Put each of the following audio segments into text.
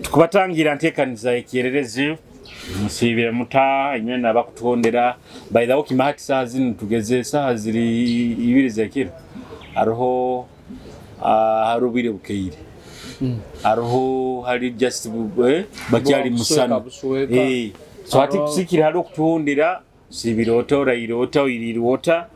Tukubatangira ntekaniza ekyererezi. Musiibire muta inywe nabakutuhondera? By the way, okima hati saaha zinu tugeze saaha ziri 2 z'ekiro, hariho hariho obwire bukeire, hariho hari just bakyali musana. Busweka. So hati kusikire hali okutuhondera, siibire ota, oraire ota, oiriire ota?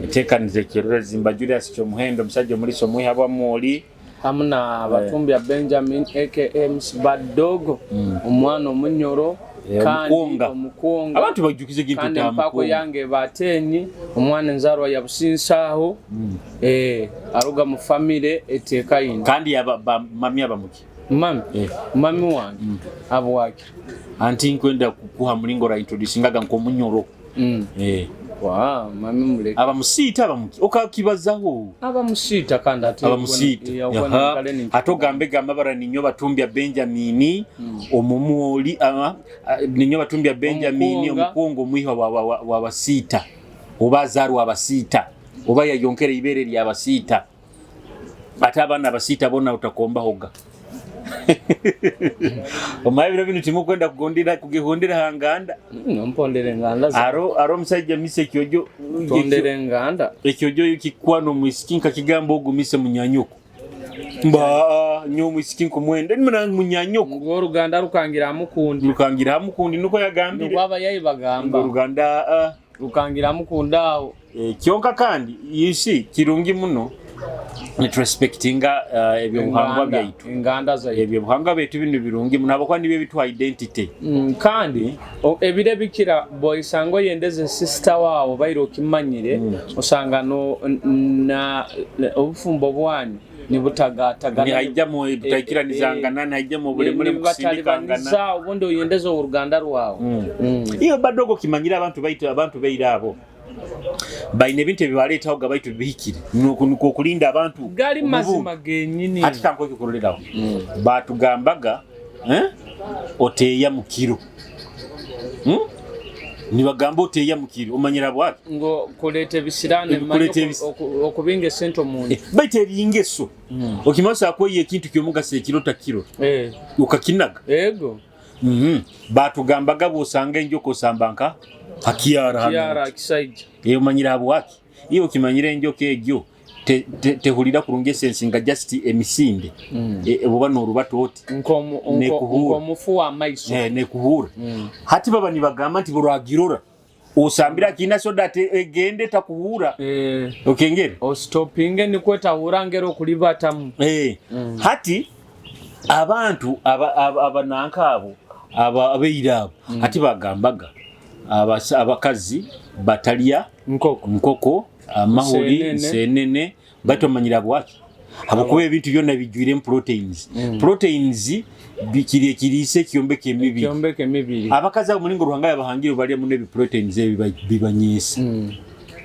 Enteekaniza ekyererezi, mba Julius Kyomuhendo, omusajja omulisa omwiha bwamwoli. Hamu na Batumbya Benjamin aka MC Bad Dog, omwana omunyoro kandi omukwonga. Omukwonga. Abantu bajukize ekintu. Kandi empako Mukwonga. Yange batenyi omwana enzarwa ya Businsaaho, aruga mu famire etekaine. Kandi aba mami abamuki? Mami? Mami wange abwaki? Anti nkwenda kukuha mulingo ora introducingaga nk'omunyoro. Wa mami muleke. Abamusiita abamuki okakibazaho. Abamusiita kandi ate Abamusiita. Ate ogambe gamba bara ninyo Batumbya Benjamini omumwoli, ninyo Batumbya Benjamini. Omukwonga. Omukwongo omwihwa wa Basiita, oba azarwa Abasiita, oba yayonkera ibere lya Basiita. Ate abaana Abasiita bona utakombahoga. Omaye biro binu timukwenda kugondera kugihondera ha nganda. Nompondera enganda Aro aro omusajja mise ekyojo. Tondera enganda. Ekyojo kikwana omwisiki nkakigamba ogumise munyanyoko mba nyo omwisiki nkumwenda nimuna munyanyoko. Ngo oruganda rukangira amukundi. Rukangira hamukundi, nuko yagambire. Niko abayayi bagamba. Oruganda Rukangira amukunda aho. Kyonka kandi you see, kirungi muno niturespectinga ebyobuhangwa byaitu. Enganda zaitu. Ebyobuhangwa byaitu binu birungi muno habwokuba nibyo ebituha identity. Kandi ebiro ebikira bw'oisanga oyendeze sister wawe baire okimanyire, osanga no na obufumbo bwanyu nibutagatagana. Nihaijamu butaikiranizangana, nihaijamu obulemule mukusindikangana. Nibatalibanisa obundi oyendeze oruganda rwawe. Iyo badogo kimanyire abantu baitu, abantu beire abo baine ebintu ebibaleetaho ga baitu bihikire nukwo okulinda abantu gali omu mazima genyini. Hati kankweke kuroreraho, batugambaga, oteeya mukiro, Nibagamba oteeya mukiro, omanyira bwaki? Ngo kuleeta ebisirani. Kuleeta okubinga esente omunju. Baitu eringeso okimasa kweya ekintu kyomugaso ekiro takiro okakinaga. Ego. Batugambaga bwosanga enjoka osamba nka hakyara hanu. Kyara kisaija. Omanyire habwaki? Iyo okimanyire enjoka egyo tehurira kurungi esensinga just emisinde. Oba norubata oti nekuhuura. Nk'omufu w'amaiso. Nekuhuura. Hati baba nibagamba nti buragirora osambira kiina so that egende takuhuura. Okengere. Ostopinge nikwo etahura ngera okulibatamu. Hati abantu abananka abo abeire abo hati bagambaga abakazi batalya nkoko, nkoko, amahuri, nsenene. Nsenene. Baitu omanyira bwaki? Habwokuba ebintu byona bijwiremu proteins. Proteins kiri ekiriisa ekyombeka emibiri. Kyombeka emibiri. Abakazi abo mulingo Ruhanga yabahangire balya muno ebi proteins ebi bibanyesa.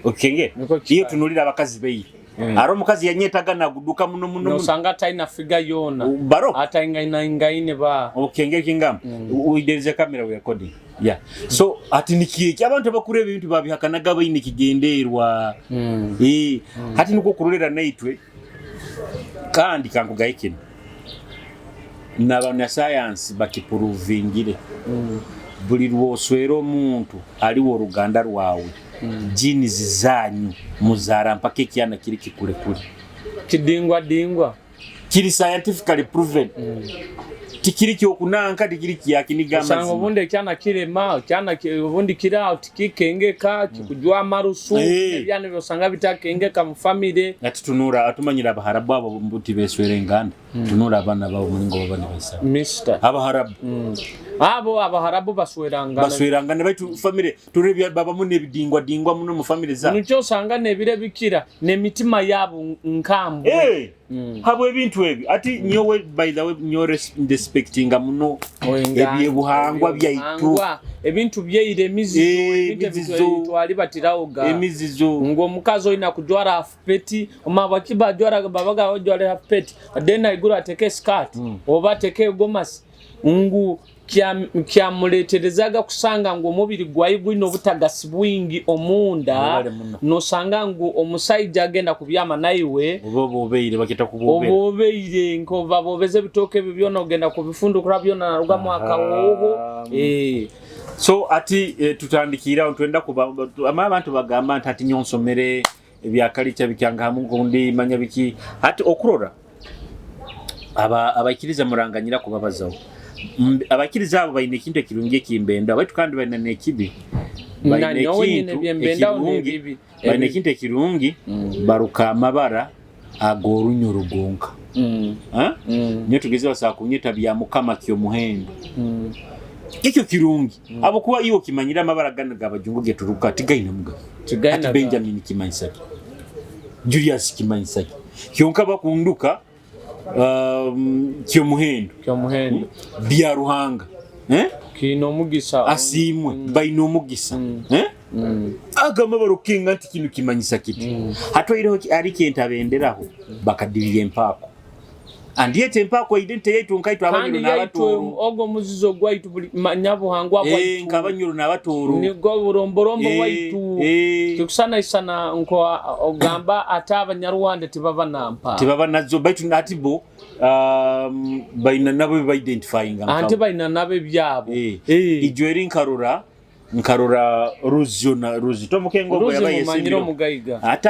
Okengere. Niko kikari. Iyo tunulira abakazi beire, ari omukazi yanyetaga naguduka muno muno muno. Nosanga ataina figa yona. Baro. Ataingainaingaine ba. Okengere kingamba. There is a camera we recording. Yeah. So ati nikieki abantu abakureba ebintu babihakanaga baine kigenderwa. Hati nikwo kurorera naitwe kandi kankugaye kinu. N'abanyasayansi bakipuruvingire. Buli lwoswera omuntu aliwo oruganda rwawe, genes zanyu muzara mpaka ekyana kiri kikulekule. Kidingwa dingwa. Kiri scientifically proven. Tikiri kyokunanka, tikiri kyakiniga Osanga amazima. Obundi ekyana kirema ekyana obundi kiri aho tikikengeka, kikujwa amarusu. Ebyana ebyo osanga bitakengeka mu famire. Ati tunura atumanyira Abaharabu abo mbuti beswera enganda. Tunura abaana babo mulingo baba nibaisana. Mister. Abaharabu. Abo Abaharabu baswerangana. Baswerangana baitu famire turebya babamu n'ebidingwa dingwa muno mu famire zabo. Nikyo osanga n'ebiro ebikira n'emitima yabo nkambwe. Habwe ebintu ebi ati nyowe, by the way, nyowe respectinga muno ebyebuhangwa byaitu. Ebyobuhangwa, ebintu byeire, emizizo, ebintu emizizo. Ebitwali batirawoga. Emizizo. Ngu omukazi olina kujwara half peti omabaki bajwara babaga bajwara half peti, then aiguru ateke skirt oba ateke egomasi. Ngu kyamuleeterezaga kusanga ngu omubiri gwaye gwine obutagasi bwingi omunda. Webale muno. Nosanga ngu omusaija agenda kubyama naiwe, Oba obobeire, bakita kubobera. Obobeire, nkoba bobeza ebitooke ebyo byona, ogenda kubifundukura byona narugamu akahooho. So ati tutandikire aho, twenda kuba ama abantu bagamba nti ati nyonsomere ebyakalica bikyanga hamu gundi manya biki. Ati okurora aba abaikiriza muranganyira kubabazaho. Abaikiriza abo baine ekintu ekirungi ekimbenda, baitu kandi baine n'ekibi. Baine Nanyowe nyine ekintu ebyembendaho ekirungi, n'ebibi. baine ekintu ekirungi, baruka amabara ag'orunyoro gonka. Ha? Nyo tugeze basobola kunyeta bya Mukama ky'omuhendo. Ekyo kirungi abokuba iwe okimanyire amabara gano g'abajungu geturuka tigaine mugaso. Tigaine. Ati Benjamin kimanyisa ki, Julius kimanyisa ki? Kyonka bakunduka ky'omuhendo. Kyomuhendo. Bya Ruhanga, eh? Kiine omugisa. Asiimwe, baine omugisa, eh? Aga amabara okenga nti kinu kimanyisa kiti. Hatwaireho ari kintabenderaho bakadirira empaako, and yet empaako identity yaitu nkaitu Kandi Abanyoro yaitu n'Abatooro. Ogwo omuzizo gwaitu, buli manyabuhangwa bwaitu. Nk'Abanyoro n'Abatooro. Nigwo buromborombo bwaitu. Kikusanaisana nko ogamba ate Abanyarwanda tibaba nampa. Tibaba nazo, baitu ati bo baina nabo baidentifyinga. Anti baina nabo ebyabo. Ijo eri nkarora Ruzio na Ruzi Tomukengo ogwo Ruzi yaba mumanyire. yesimbire Omugaiga. Ate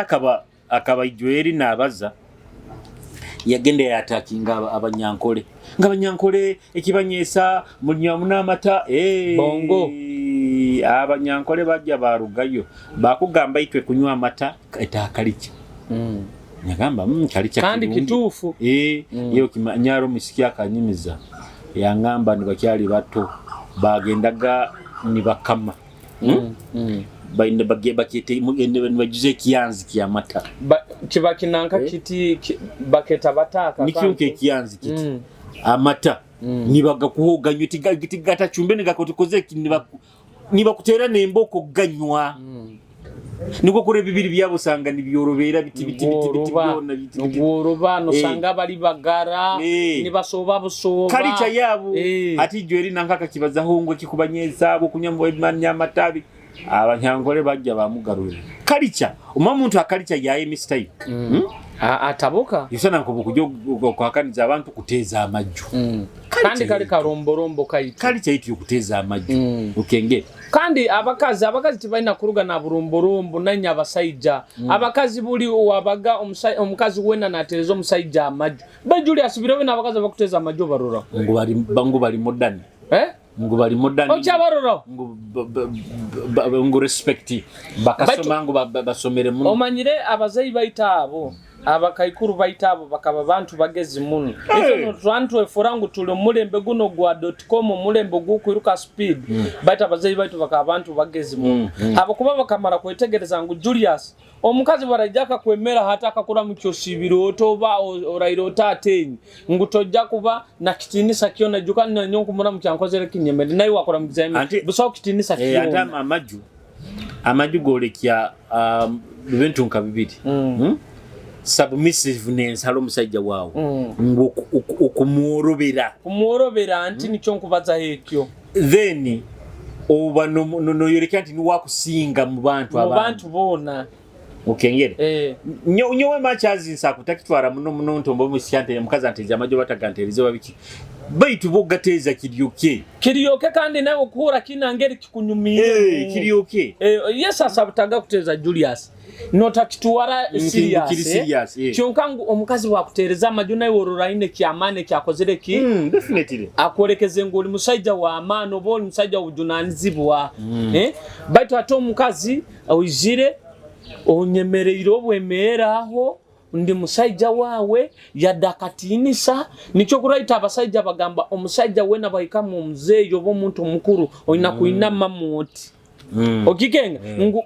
akaba ijo eri nabaza, yagenda yatakinga Abanyankole, nga Abanyankole ekibanyesa munywamu n'amata. Bongo. Abanyankole bajja barugayo bakugamba itwe kunywa amata etaakalica. Nyagamba kalica Kandi kirungi. Kituufu. Iyo nyaro omusiki akanyimiza, yangamba nibakyali bato bagendaga nibakama. Baine bakete nibajuza ekiyanzi kyamata. Kiba kinanka kiti baketa bataka. Nikyo kantu. Ekiyanzi kiti amata nibagakuha oganywa, tigatachumbe nigakoze, nibakutera nemboko ganywa. Niko kure bibiri byabo usanga nibyorobera biti biti biti biti Nigworoba. byona biti biti. Nigworoba, nosanga bali bagara nibasoba busoba. Kalica yabo. Ati ijo eri nankaka kibazaho ngo kikubanyeza abo kunywa amatabi, Abanyankole bajja bamugarurira kalica. Oma muntu akalica yaye mistake. Atabuka. Isana nko kujya okuhakaniza abantu kuteeza amajju. Kandi kali karomborombo kaitu. Kalica yitu yokuteeza amajju. Okengere. Kandi abakazi tibalina kuruga na buromborombo nanya abasaija. Abakazi buli wabaga omukazi wena natereza omusaija amaju. Ba Julius, birobe n'abakazi abakuteza amaju barora. Ngu bali modern. Eh? Ngu bali modern. Okyabarora. Ngu ngu respect bakasoma, ngu basomere muno. Omanyire abazeyi baita abo, abakaikuru baita abo bakaba bantu bagezi muno. Hey. Ekyo twantwefura ngu tuli omulembe guno gwa .com, omulembe ogw'okwiruka speed. Baita abazeyi baitu bakaba bantu bagezi muno. Abakuba bakamara kwetegereza ngu Julius, omukazi baraija akakwemera hata akakura mu kyosibiro otoba oraire otatenyi ngu tojja kuba na kitinisa kyona, juka nanyo nkumura mu kyankozere kinyemere naye wakora mu bizame busaho kitinisa Ate kyona. Amaju golekya bintu nka bibiri. Submissiveness hali omusajja waawe, ngu okumworobera. Kumworobera nti nikyo nkubazaho ekyo. Then oba noyoreka nti niwakusinga mu bantu mu abandi. Bantu boona. Okengere. Nyowe makyazi nsaku takitwara muno muno ntombo omusika nte omukazi anteeza amaju bataganteereza babiki, baitu bo gateeza kiryoke. Kiryoke, kandi nawe okuhura kina ngeri kikunyumiire. Kiryoke. Yesu asabutaga kuteeza Julius notakitwara serious, kiri eh? Serious, eh. Kyonka ngu omukazi bwakuteereza amaju nawe orora aine kyamaani ekyakozere ki. Definitely. Akwolekeze ngu oli musajja w'amaani oba oli musajja w'obujunanizibwa. Eh? Baitu ate omukazi oizire onyemereire obwemeera aho ndi musaija waawe yadde akatiinisa, nikyo kuraita abasaija bagamba omusaija wena bahikamu omuzeeyi oba omuntu omukuru olina kuinamamu oti. Okikenga ngu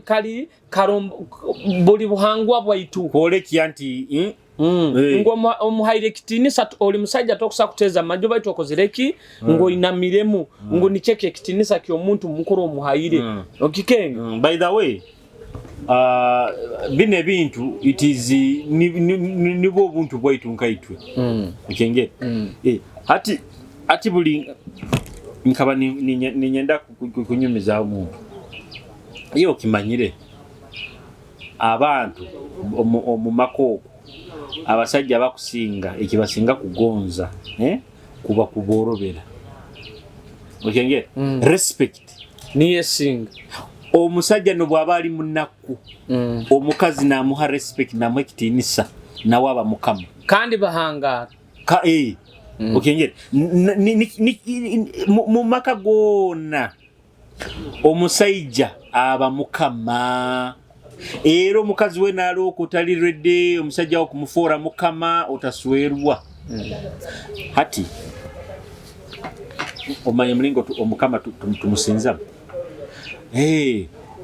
kali karombo buli buhangwa bwaitu. Kwolekya nti Ngu omuhaire ekitiinisa, oli musajja tokusa kuteeza amaju baitu okozere ki, ng'oinamiremu ngu nikyo ekyo ekitiinisa ky'omuntu mukuru omuhaire. Okikenga. By the way, bino ebintu it is nibwo obuntu bwaitu nkaitwe. Okengere. Hati Ati buli nkaba ninyenda kunyumizaho omuntu, iyo okimanyire abantu omu maka okwo abasajja bakusinga ekibasinga kugonza kuba kuborobera, okengera respect niyo esinga. Omusajja nobwaba ali munaku, omukazi namuha respect, namuha ekitinisa, nawe aba mukama. Kandi bahangara. Ka okengera mu maka gona omusaija aba mukama, era omukazi we nalooka otali ready omusajja wo kumufuura mukama, otaswerwa. Hati omanye mulingo omukama tumusinzamu,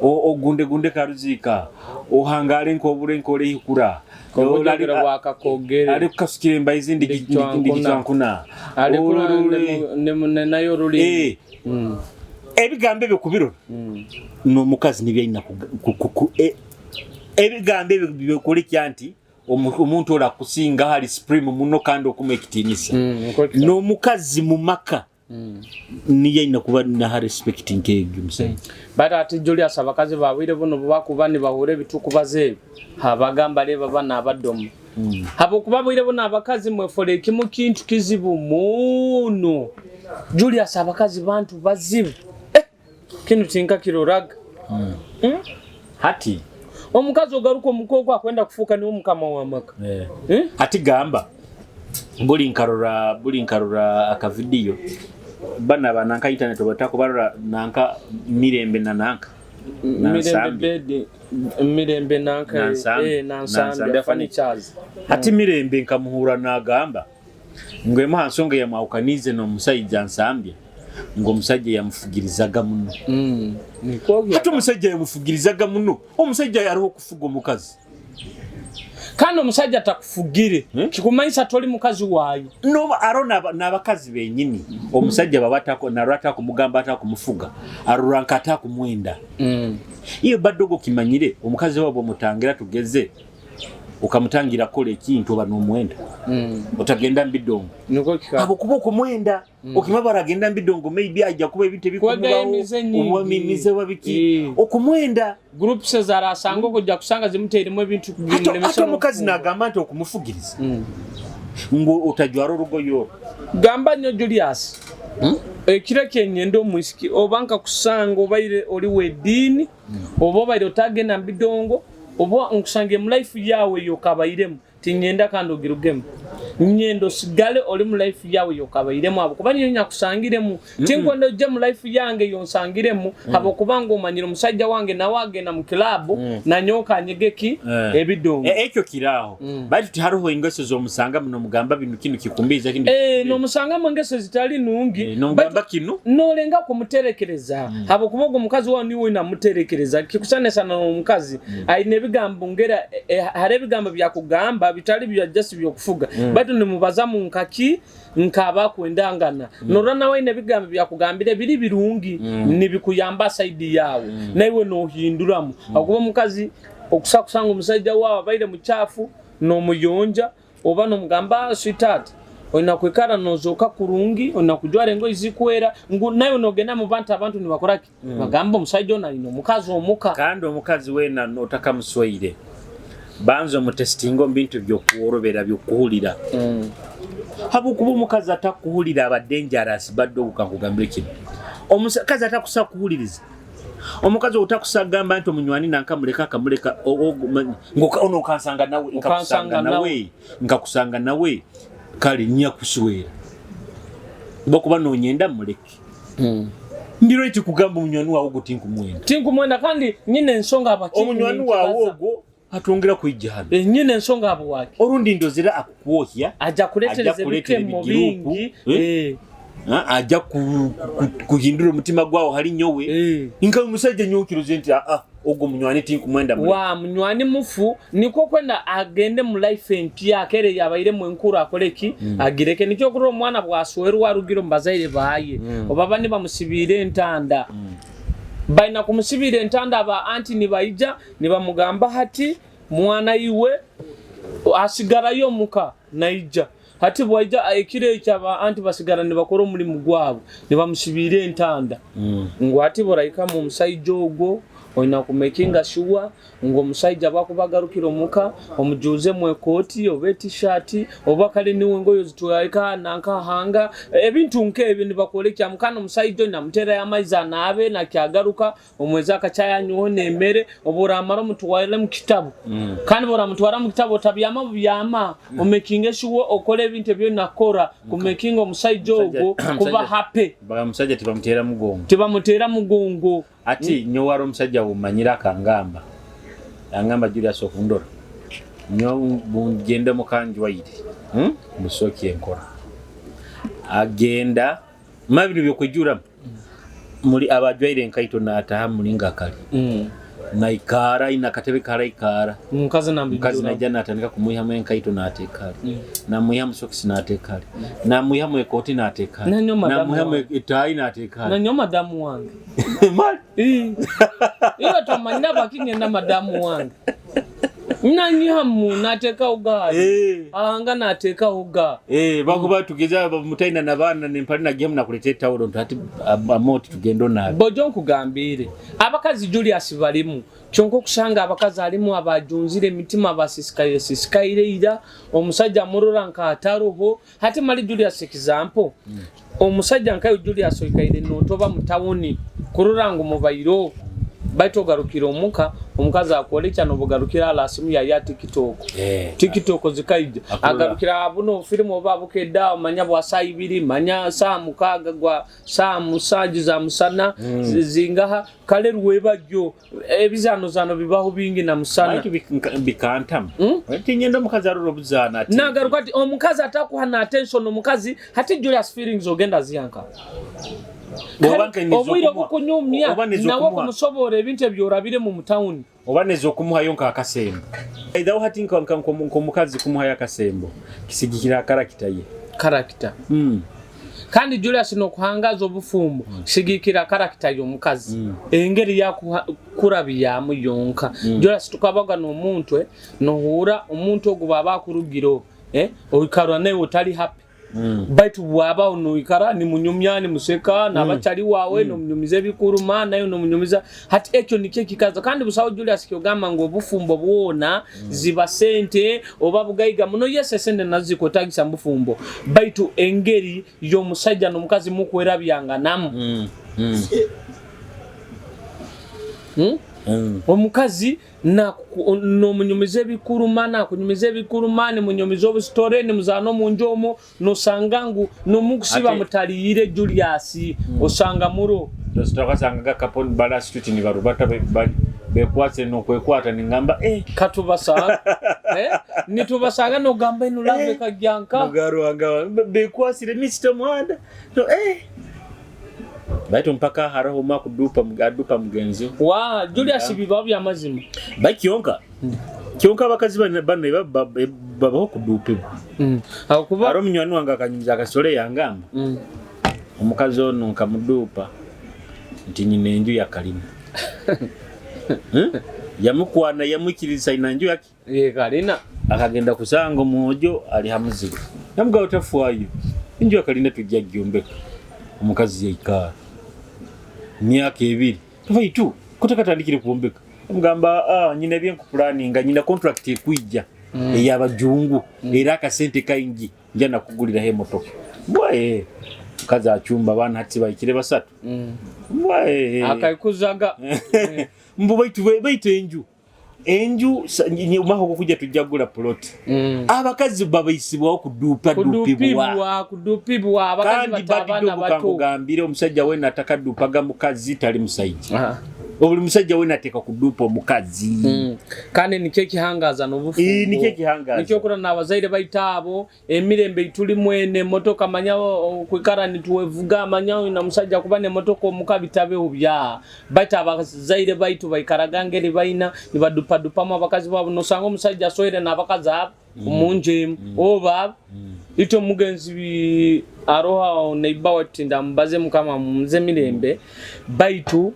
ogunde gunde karuziika, ohangale nkobure nkore ihukura bwakakogere ali kukasukira embaizi ndigicwankuna nayo ruli. Ebigambo ebyo kubirora n'omukazi nibyaina ebigambo ebyo byokulikya nti omuntu ora kusinga hali supreme muno kandi okuma ekitinisa n'omukazi mu maka niyaina kuba naha respect nk'egyo omusajja. But ati Julius, abakazi babwire buno bakuba nibahura ebitukubaza ebyo, abagamba leba bana abadomu, habwokuba bwire buno abakazi mwefora ekimu kintu kizibu muno. Julius, abakazi bantu bazibu, kinu tinkakiroraga. Hati omukazi ogaruka omukoko akwenda kufuuka niwe mukama w'amaka. Hati gamba buli nkarora akavidiyo bana bananka internet batako barora nanka Mirembe na nanka Mirembe. Nansambi. Bedi Mirembe nanka. Nansambi. Nansambi. Nansambi. Furnitures. Hati Mirembe nkamuhura nagamba ngo emu ha nsonga yamwahukaniize n'omusajja Nsambya, ngo omusajja yamufugirizaga muno. Niko. Hati omusajja yamufugirizaga muno, omusajja yariho okufuga omukazi? Kandi omusajja takufugire, kikumanyisa toli mukazi waayo. No aro n'abakazi benyini omusajja baba narwo atakumugamba atakumufuga, arora nka atakumwenda. Iyo badde ogwo kimanyire omukazi wabwe omutangira, tugeze ukamutangira kola ekintu oba n'omwenda, otagenda mbidongo. Niko kika. Abo kuba okumwenda okima baragenda mbidongo, maybe ajja kuba ebintu Kwega emize nyingi. ebikumubaho, emize biki, okumwenda. Groups zarasanga okujja kusanga zimuteeremu ebintu Ate bimulemesa ate omukazi n'okufumba. n'agamba nti okumufugiriza ngo otajwara orugoye orwo. Gamba nnyo Julius, ekiro kyenyenda omwisiki oba nkakusanga obaire oli w'eddiini oba obaire otagenda mbidongo oba nkusange mu life yawe yokabairemu, tinyenda kandi ogirugemu, nyenda osigale oli mu life yawe yokabairemu, abo kuba niyo nyakusangiremu. Tinkwenda ojje mu life yange yonsangiremu, abo kubanga omanyire omusajja wange nawe agenda mu kilabu nanyoka anyegeki ebidongo. Ekyo kiraaho, baitu tihariho engeso z'omusanga muno mugamba bino kino kikumbiiza kino. Nomusangamu engeso zitali nungi. Nomugamba kino. Nolenga kumuterekereza, habwokuba ogwo omukazi wawe niwe namuterekereza. Kikusanisana n'omukazi ayina ebigambo ngera hari ebigambo byakugamba bitali bya just byokufuga, baitu nimubaza mu nkaki nkaba kwendangana, norora nawe ayina ebigambo byakugambire biri birungi nibikuyamba side yawe, naiwe nohinduramu, habwokuba omukazi okusa kusanga omusajja wawe abaire mukyafu nomuyonja oba nomugamba, "Sweetheart, olina kwikara nozoka kurungi, olina kujwara engoyi zikwera," ngu nawe nogenda mu bantu, abantu nibakoraki? Bagamba omusajja ono alina omukazi omuka. Kandi omukazi weena otakamuswaire, banza omutesitinga omu bintu byokuworobera, byokuhulira, habwokuba omukazi atakuhulira aba dangerous. Badde ogukankugambire kino, omukazi atakusa kuhuliriza, omukazi otakusa gamba nti omunywani nankamuleka akamuleka ono okansanga nawe nkakusanga Okansanga nawe nkakusanga nawe, kale nyakuswera bokuba nonyenda muleke. Ndiro ekikugamba omunywani wawe ogwo tinkumwenda. Tinkumwenda, kandi nyina ensonga abaki. Omunywani wawe ogwo atwongera kwijja hano. Nyina ensonga abo waki. Orundi ndozera akukwohya. Ajja kuletereza Ajja kuleetera ebikemo ebigirupu, bingi. eh? Ajja kuhindura omutima gwawo hali nyowe. Nka omusajja nyowe kiroze nti aa ogwo munywani tinkumwenda, muleke. Wa munywani mufu, niko kwenda agende mu life empya, akere yabairemu enkuru akoleki, agireke. Nikyo kurora omwana bwaswerwa arugire omu bazaire baye, oba bani bamusibiire entanda, balina kumusibiira entanda, aba anti nibaija nibamugamba hati mwana iwe asigarayo omuka naija. Hati bwaija ekiro ekyo aba anti basigara nibakora omulimu gwabo, nibamusibiira entanda. Ngu hati borahikamu omusaija ogwo, oina kumakinga sure ngu omusaija bwakuba agarukire omuka, omujuuzemu ekooti oba etishaati oba kale niwe engoye ozitweka nanka ahanga, ebintu nk'ebyo nibakwolekyamu. Kandi omusaija oina muteerayo amaizi anaabe nakyagaruka, omwezi akakyayanyweho n'emere, obu oramara omutware mu kitabu. Kandi obu oramutwara mu kitabu otabyama bubyama, omekinge sure okore ebintu ebi oina kukora kumekinga omusaija ogwo kuba happy. Omusaija tibamuteera mugongo. Tibamuteera mugongo. Ati nyowe hariho omusajja wumanyire akangamba, yangamba Julius okundora, nyowe bungenda omuka njwaire, busaho kyenkora. Agenda, mara binu byokwijuramu, muli aba ajwaire enkaito nataha muli akali, naikara aine akatebe karaikara, Omukazi omukazi naija natandika kumwihamu enkaito nateeka hali, namwihamu sokisi nateeka hali, namwihamu ekooti nateeka hali, Nanyowe madamu namwihamu wange. etaayi nateeka hali. Nanyowe madamu wange. Mali. Iwe tomanyire abakinyenda madamu wange. Nanyihamu nateekaho gaali. Ahanga nateekaho ga. Bakuba tugeza mutaina nabaana nempali nagihamu nakuleeta etawulo nti hati amoti tugende onaabe. Bojo nkugambiire, abakazi Julius barimu, kyonka okusanga abakazi harimu abajunzire emitima abasisikaire sisikaire ira, omusaija amurora nka ataroho. Hati mali Julius example, omusaija nkayo Julius oikaire notoba mu tawuni kurora ngu mubaire baitu ogarukire omuka, omukazi akwolekya nobugarukira ala simu ya TikTok. TikTok zikaija agarukira buno filimu oba bukeda omanya bwa saa ibiri, manya saa 6 gwa saa 7 za musana, zingaha kale rwebagyo ebizanozano bibaho bingi na musana. Baitu bikantamu. Tinyenda omukazi arora obuzaana ati. Nagaruka ati omukazi atakuha na attention, omukazi hati Julius feelings ogenda ziyanka. Obwire obukunyumya nawe kumusoboora ebintu ebyorabire mu mutawuni. Oba neza okumuhayo nk'akasembo. Either hati nk'omukazi kumuhayo akasembo kisigikira karakita ye. Karakita. Kandi Julius nokuhangaza obufumbo sigikira karakita y'omukazi. Engeri yakurabyamu yonka. Julius tukabaga n'omuntu nohura omuntu ogu baba akurugiro, oikara nawe otali happy. Baitu bwaba noikara nimunyumya nimuseka nabachali wawe nomunyumiza ebikuruma nayo nomunyumiza, hati ekyo nikyo ekikaza. Kandi busaho Julius kyogamba ngu obufumbo bwona ziba sente oba bugaiga muno. Yes, esente nazo zikwetagisa mu bufumbo, baitu engeri y'omusaija n'omukazi mukwerabyanganamu. Omukazi nomunyumiza ebikuruma, nakunyumiza ebikuruma, nimunyumiza obusitore, nimuzaana omunju omwo, nosanga ngu nomukusiba mutaliyire Julius, osanga muro. Twasangaga couple bala street nibarubata bekwatse nokwekwata ningamba Katubasanga. Nitubasanga nogamba eno love kagyanka. Mugaruhanga bekwasire Mr. Muhanda. No Baitu mpaka hariho omwe akudupa adupa mugenzi. Wa Julius biba bya mazima. Bakyonka. Kyonka abakazi bano babaho kudupibwa. Akuba hariho omunywani wange akanyumiza akasole yangamba. Omukazi ono nkamudupa nti nyina enju yakalina. Yamukwana yamwikiriza ina enju yake. Ye kalina. Akagenda kusanga omwojo ali hamuzigo. Namugaba tafwayo. Enju yakalina tujja gyombeka. Omukazi yaikara. Myaka 2. Tufaitu kutakatandikire kuombeka. Mugamba nyina ebyenkupulaninga nyina contract ekwijja ey'abajungu era akasente kaingi nja nakuguliraho emotoka. Mbwaye mukazi achumba abaana hati baikire 3. Mbwaye akaikuzaga. Mbu baitu enju. Enju maho kujja tujagula plot. Abakazi babaisibwaho kudupa dupibwa. Kudupibwa abakazi batabana bato. Kugambire omusajja we nataka dupaga mukazi tali musajja. Obuli musajja we nateka kudupa omukazi. Kandi nikyo ekihangaza n'obufumbo. Nikyo ekihangaza. Nikyo kura n'abazaire baitaabo emirembe ituli mwene motoka manya okwikara nituwevuga manya na musajja kuba ne motoka omuka bitabeho bya. Baita abazaire baitu baikaraga ngeri baina nibadupadupamu abakazi babo nosanga omusajja asoire n'abakazi abo omunje oba ito mugenzi aroha neighbor wetu ndambaze mukama mumuze mirembe baitu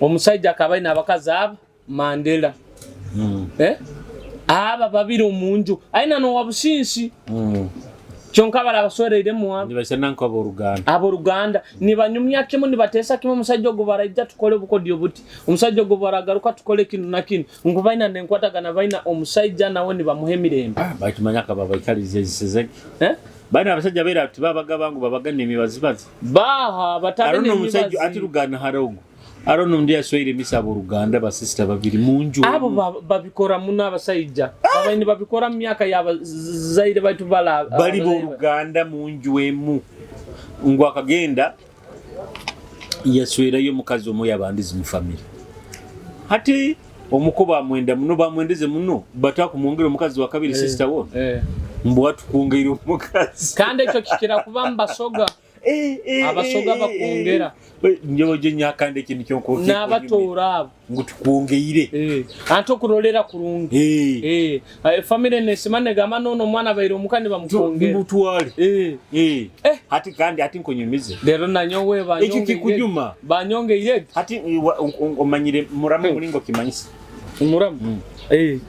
omusajja akaba aine abakazi abo Mandela. Aba babiri omunju aina no wabusinsi. Kyonka barabaswereiremu abo. Nibaisana nk'aboruganda. Aboruganda nibanyumya kimu, nibateesa kimu, omusaija ogu baraija tukole obukodyo buti, omusaija ogu baragaruka tukole kinu na kinu, ngu baina n'enkwatagana, baina omusaija nawe nibamuha emirembe. Ah, bakimanya akaba baikalize ezisezeki. Eh? Baina abasajja baira tibabaga bangu babaga n'emibazibazi. Baha batabe Arono omusajja n'emibazi. ati rugana harogo. Arono undi yasweire misa aboruganda basisita babiri mu nju. Abo babikora muno abasaija. Babaire nibabikora mu myaka y'abazaire baitu bala bali abazaire. Boruganda mu nju emu. Ngu akagenda yaswerayo omukazi omu yabandizi mu family. Hati omuko bamwenda muno, bamwendeze muno, batakumwongera omukazi wa kabiri, sister wo. Mbu atukwongeire omukazi. Kandi ekyo kikira kuba mu Basoga. Abasoga bakwongera. Nyowe gye nyakanda ekintu kyonka N'abatoora abo. Ngu tukwongeire. Ante okurolera kurungi. Family nesima negamba nono omwana abaire omuka nibamukwongera. Mutwale. Hati kandi hati nkunyumize. Rero nanyowe Ekyo banyongeire. kikunyuma. Banyongeire. Hati omanyire muramu mulingo kimanyisa. Muramu. Eh?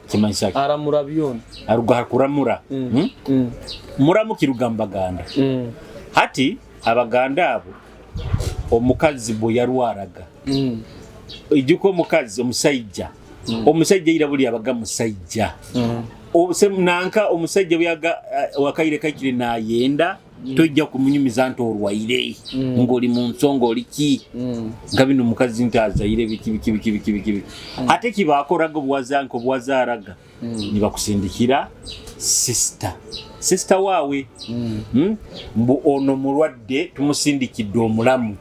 Kimanyisa ki? Aramura byona. Aruga kuramura. Muramu kirugamba Baganda. Hati Abaganda abo omukazi bwe yarwaraga. Ijuka omukazi omusaija. Omusaija ira buli abaga musaija. Nanka omusaija byaga wakaire kaikire nayenda tojja kumunyumiza nti orwaire ng'oli mu nsonga oli ki nga bino omukazi nti azaire biki biki biki biki biki biki. Ate kibakoraga obuwazanka obuwazaaraga nibakusindikira sister sister waawe. Mbu ono mulwadde tumusindikidde omulamu.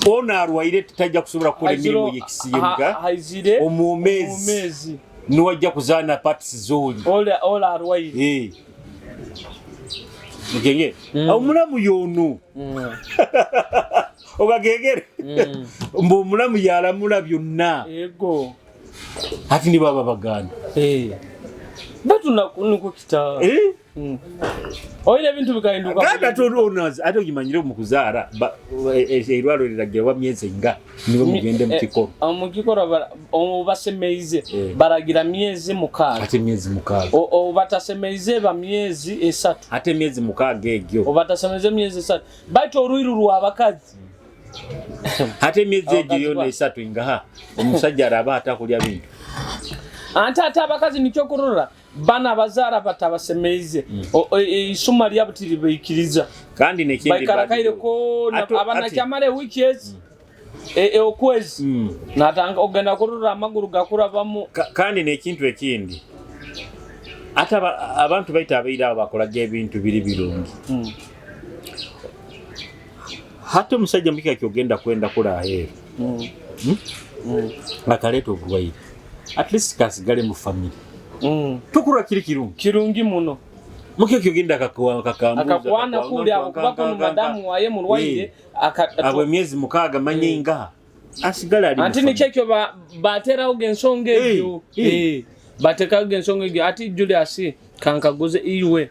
Ono arwaire tajja kusobola kukola emirimu yekisiimuka Haizire omwomezi omwomezi niwajja kuzaana parts zoli. Ola ola arwaire. Mukenge omulamu yono ogagegere mbu omulamu yalamula byonna. Ego. Ati ni baba Baganda. Batu niko kita. Oile ebintu bikahinduka. Kandi ate ono ate ogimanyire mu kuzaara eirwaro liragira wa myezi nga niwe mugende mu kikoro. Mu kikoro basemeize baragira myezi 6. Ate myezi 6. Obatasemeize ba myezi 3. Ate myezi 6 egyo. Obatasemeize myezi 3. Baitu oruiru rw'abakazi. Ate emyezi egyo yona 3 ingaha omusajja araba atakulya bintu. Ante ate abakazi nikyo kurora bana bazaara batabasemeize isuma lyabo tiribaikiriza. Kandi nekindi baikara ko abana kyamale wiki ezi okwezi natanga ogenda kurora amaguru gakurabamu. Kandi nekintu ekindi ate abantu baita abaira abo bakolaga ebintu biri birungi. Hata omusajja mukika kyogenda kwenda kula aheeru akaleeta obulwaire at least kasigale mu family. Tukurwa kiri kirungi. Kirungi muno. Mukika kyogenda kakambuza akakwana kuli abo kuba kuno madamu waye mulwaire abo emyezi 6 manye nga asigale ali. Anti nikyo ekyo baterawo ensonga ebyo. Batekawo ensonga ebyo ati Julius kankaguze iwe.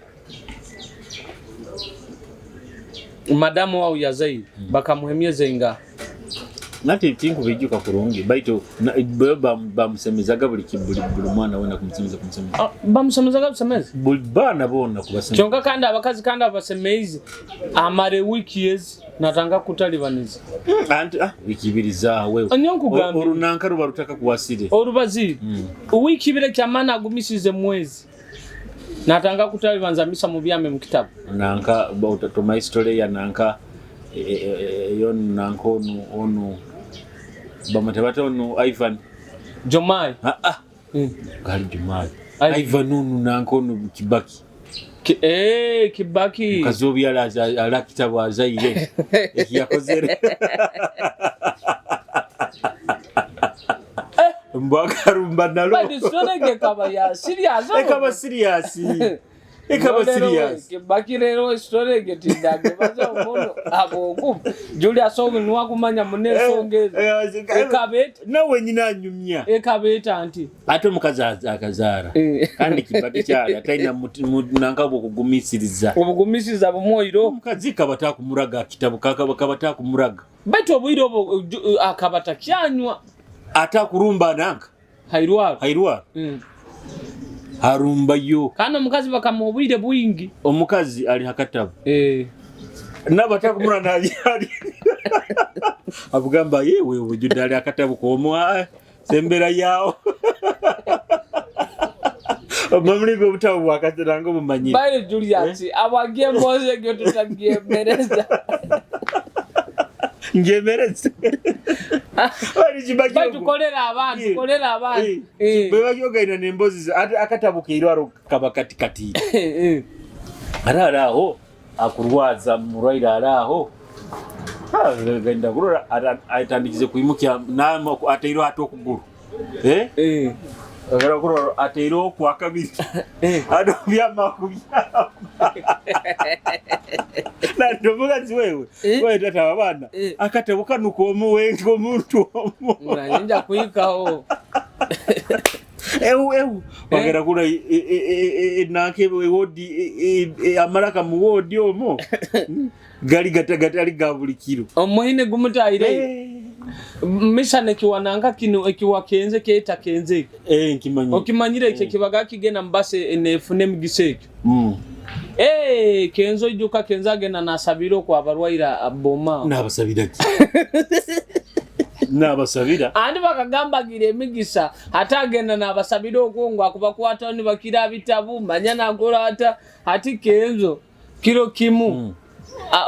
Madamu wao yazaire bakamuha emyezi nga nati tinkubijuka kurungi baitu bamusemezaga buli buli mwana wena kumusemeza kumusemeza. Bamusemezaga busemeza buli bana bona kubasemeza. Kyonka kandi abakazi kandi abasemeize amare wiki ezi natanga kutalibaniza. Anti wiki ibiri zawe. Orunanka ruba rutaka kuwasire. Orubazi. Wiki ibiri kyamana agumisize mwezi. Natanga kutalibanza misa mu byame mu kitabu. Nanka toma history ya nanka yon nanka onu bamate onu Ivan Jomai. Gali Jomai. Ivan onu nanka onu Kibaki. Kibaki. Kazobi ala kitabu azaire. Ekiyakozere. Mbakarumba nalo. But storage kaba ya serious. Ekaba serious. Ekaba serious. Kibaki rero storage tindage baza omuntu abogu. Julius ogu niwa kumanya mune songeza. Ekabet nawe nyina anyumya. Ekabeta anti. Ate omukazi akazaara. Kandi Kibaki kyali ataina nanka bwokugumisiriza. Obugumisiriza bumwoiro. Omukazi kabata kumuraga kitabu kabata kumuraga. Baitu obwire obwo akabata kyanywa. Ata kurumba nanka hairwaro. Hairwaro. Harumbayo. Kandi omukazi bakamuha obwire bwingi. Omukazi ali hakatabu. Nabatakumura nabyali. Abugamba yewe obujuda ali akatabu komwa sembera yao. Omulingo obutabu bwakatiranga obumanyire. Baire Julius, abagiye mboze gyo tutagyemereza. Njemereze. Baitu kolera abantu, kolera abantu. Bwe bagyogaina n'embozi ate akatabu keirwaro kaba kati kati. Ara aho akurwaza murwaire araho. Genda kurora atandikize kuimukya nama ateirwe ate okuguru. Agera kurora ateirwe okwa kabiri. Ado byama kubyama. Na ndomugazi wewe. Wewe tata wabana. Akatabo kanu komu omuntu omu. Murayinja kuikaho. Ewu ewu. Bagera kura nanke wodi amaraka mu wodi omo. Gali gatali ga buli kiro. Omuhine gumutayire. Misa ekiwananga kino ekiwa kenze keeta kenze. Nkimanyi. Okimanyire ekyo kibaga kigenda mbase enefune emigisa ekyo. Kenzo ijuka kenzo agenda nasabira okwo abarwaire aboma. Nabasabira ki? Nabasabira. Andi bakagambagira emigisa ate agenda nabasabira okwo ngo akubakwata ni bakira bitabu manya nakola ata ati kenzo kiro kimu.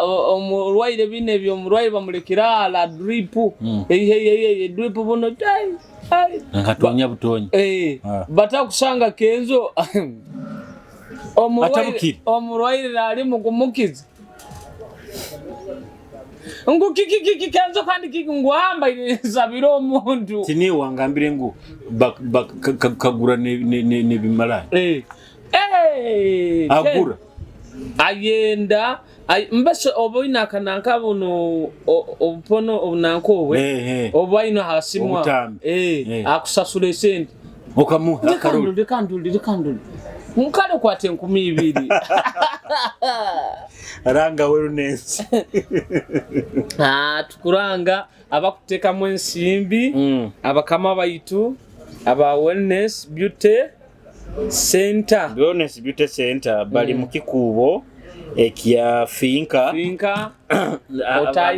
Omurwaire bine ebyo omurwaire bamulekera ala drip. Drip buno tai. Nkatonya butonya. Batakusanga kenzo omurwaire ali mukumukiza. Ngu kiki kenzo kandi kiki ngwamba nsabira omuntu. Tini wangambire ngu kagura ne bimala. Agura. Ayenda mbese oboina kananka buno obupono obunanko obwe obaino hasimwa akusasula esente okamuha akaroli reka nkale kwate 2000 Ranga Wellness. Tukuranga abakutekamu ensimbi abakama baitu aba Wellness Beauty Center. Wellness Beauty Center bali mu kikubo ekya Finka. Finka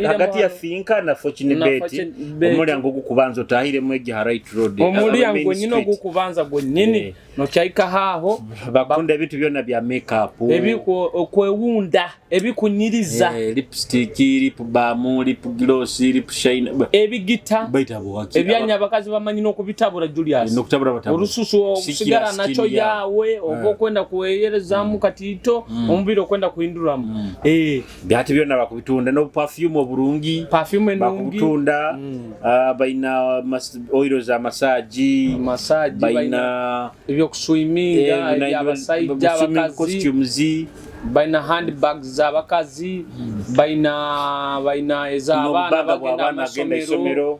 hagati ya Finka na Fortune Bet. Omulyango ogukubanza otahiremu egi right road. Omulyango nyine ogukubanza gwennyini nokyaika haho bakunda ebintu byonna bya makeup. Ebikwewunda, ebikunyiriza. Lipstick, lip balm, lip gloss, lip shine. Ebigita. Ebyanya abakazi bamanyi n'okubitabura Julius. N'okutabura batabura. Olususu okusigala nakyo yawe oba okwenda kuweyerezamu katito omubiri okwenda kuhinduramu. Byati byonna bakubitunda no perfume oburungi. Perfume nungi. Bakubitunda. Baina oil za massage. Massage baina ebyokuswiminga ebyabasajja abakazi costumes baina handbags z'abakazi baina ez'abaana bagenda amasomero.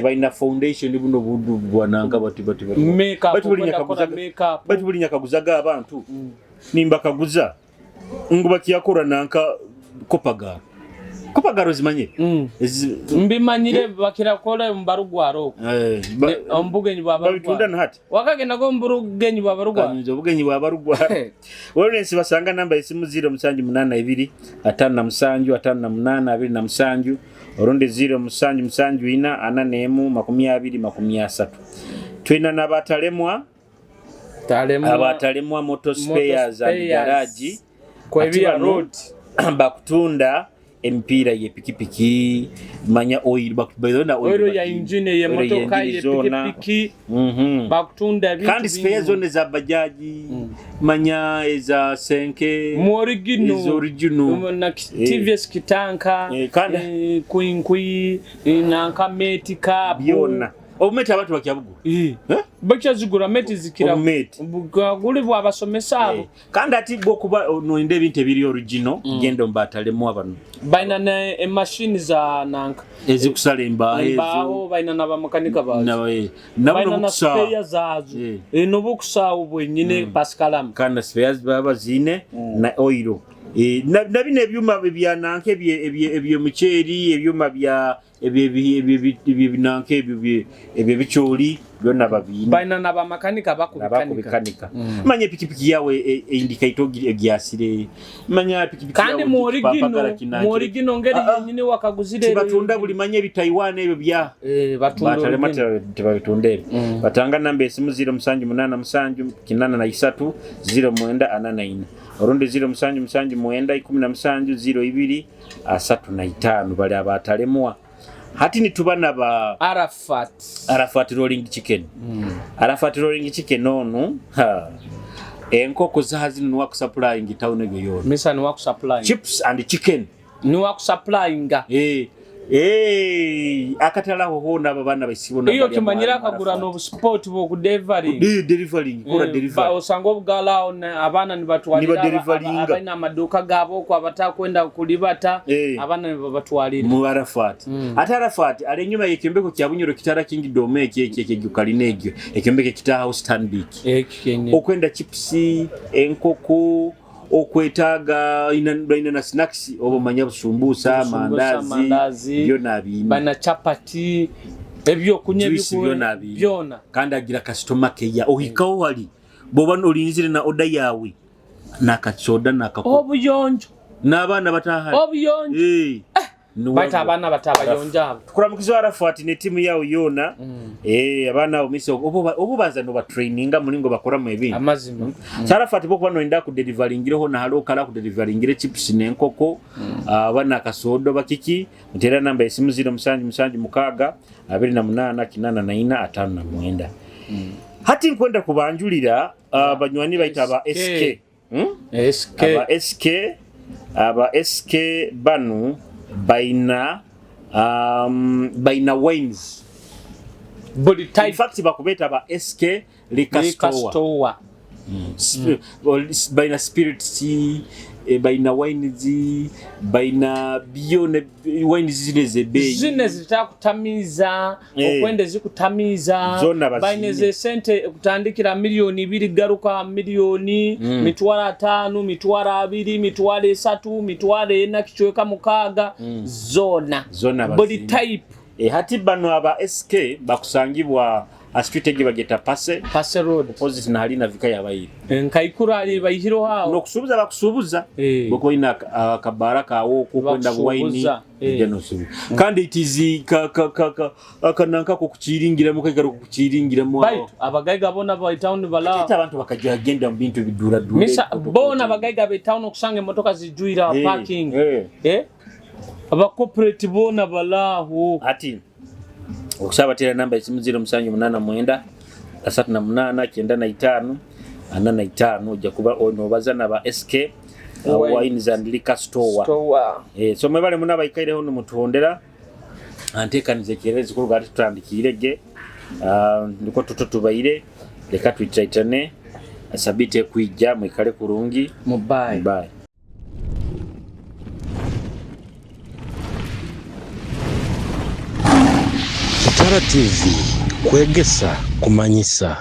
Baina foundation buno budu bwananga bati makeup bati buli nyakaguzaga abantu nimba kaguza nguba kiyakora nanka kopagaro. Kopagaro zimanye? Mbimanyire bakira kola mbarugwaro. Ombugenyi bwa babitunda na hati. Wakagenda go mburugenyi bwa barugwa. Kanyuzo obugenyi bwa barugwa. Wellness basanga namba isimu 0782 57 58 27 orundi 0774 41 20 30. Twina n'abatalemwa. Abatalemwa motor spares and garage. Kwebia road bakutunda emipiira ye pikipiki manya oil bakubona oil ya engine ye motoka ye pikipiki bakutunda bintu kandi spare zone za bajaji manya eza senke mu original original na TVS kitanka kuinkui nanka meti ka byona obumeti abantu bakyabugura bakyazigura meti zikira buguli bwabasomesa abo kandi ati bwokuba noyenda ebintu ebiri original genda mbatalemu abano baina na emashini za nanka ezikusala embaaho ezo baina n'abamakanika bazo nabo spare zazo n'obukusaawo bwenyine Pascalam kandi spares baba zine na oil na bino ebyuma bya nanka ebyomuceeri ebyuma bya Ebyo ebinanka ebyo ebyo ebikyoli byona babiine. Baina n'abamakanika abakubikanika. Abakubikanika. Manya epikipiki yawe eindicator ogyasire. Manya pikipiki Kandi yawe mu original, pampagara kinanki. Mu original ngeri yenyini wakaguzire. Tibatunda buli manya ebi Taiwan ebyo bya. Batunda Batalema original. tebabitunda ebyo. Batanga namba esimu 0787 83 0944 orundi 0779 17 02 35 bali abatalemwa. Hati nituba naba Arafat. Arafat Rolling Chicken. Arafat Rolling Chicken onu ha. Enkoko zaha zino niwa kusupplying town egyo yona. Misa ni wakusupplying. Chips and chicken. Ni wakusupplyinga. Akatala aho hona aba bana baisibona. Iyo kimanyira akagura n'obusport bw'okudelivering. Delivering, kora delivery. Osanga obugala awo abaana nibatwalira Nibadeliveringa. abalina amaduuka gaabo okwo abatakwenda kulibata, abaana nibabatwalira. Mu Arafat. Ate Arafat ali enyuma y'ekyombeko kya Bunyoro Kitara Kingdom ekyo ekyo ekyo kalina ekyo. Ekyombeko ekitaha House Stanbic. Ekyo kyenyini. Okwenda chips, enkoko, okwetaaga ina na snacks oba manya busumbusa, Busumbusa, mandazi, mandazi, byona biina. Bana chapati, ebyokunywa Juice ebikuwe, byona biina. Byona. Kandi agira customer care ohikaho wali bwoba olinzire na order yawe nakasoda nakako Obuyonjo. N'abaana batahali. Obuyonjo. Baita abaana batabayonja abo. Tukuramukiza Arafat ne timu yawe yona. Abaana abo misi obubanza no batraininga mulingo bakoramu ebintu. Amazima. Arafat bokuba no enda ku deliveringire na halo kala ku deliveringire chips n'enkoko, abana kasodo bakiki, mutera namba esimu 0776 28 84 59. Hati nkwenda kubanjulira banywani baita aba SK. SK. Aba SK, aba SK banu baina wines. Buli In type. fact bakubeta aba SK liquor Liquor store. store. Baina spirits, baina wines, baina byona wines zine zebeeyi. Zine zitakutamiza, okwenda zikutamiza. Zonna bazine. Baina ze sente kutandikira milioni 2 garuka milioni, mitwaro 5, mitwaro 2, mitwaro 3, mitwaro 4 kichweka 6, zona. Zonna Buli bazine. type. Hati bano aba SK bakusangibwa a street egi bageta Pase. Pase Road. Opposite na halina vika yabayire. Nkaikura ali bayihiro hao. Nokusubuza bakusubuza. Boko ina kabara kawo kukwenda Bakusubuza. wine. Ejja nosubuza. Kandi it is ka ka ka ka akananka ko kuchiringira mu kagaro kuchiringira mu. Baitu abagaiga bona ba town bala. Ate abantu bakajya agenda mu bintu bidura dura. Misa bona abagaiga be town okusanga emotoka zijuira parking. Aba corporate bona balaho. Ati okusaba tera namba esimu 0789 38 95 45 ojja kuba onobaza naba SK Wines and Liquor Store. Store. So mwebale muna baikaireho numutuhondera anteekaniza ekyererezi kuluga ati tutandikire ge. Niko tuto tubaire leka twitaitane sabiti ekwijja mwikale kurungi. Mubayi. Bye. Kitara TV kwegesa kumanyisa.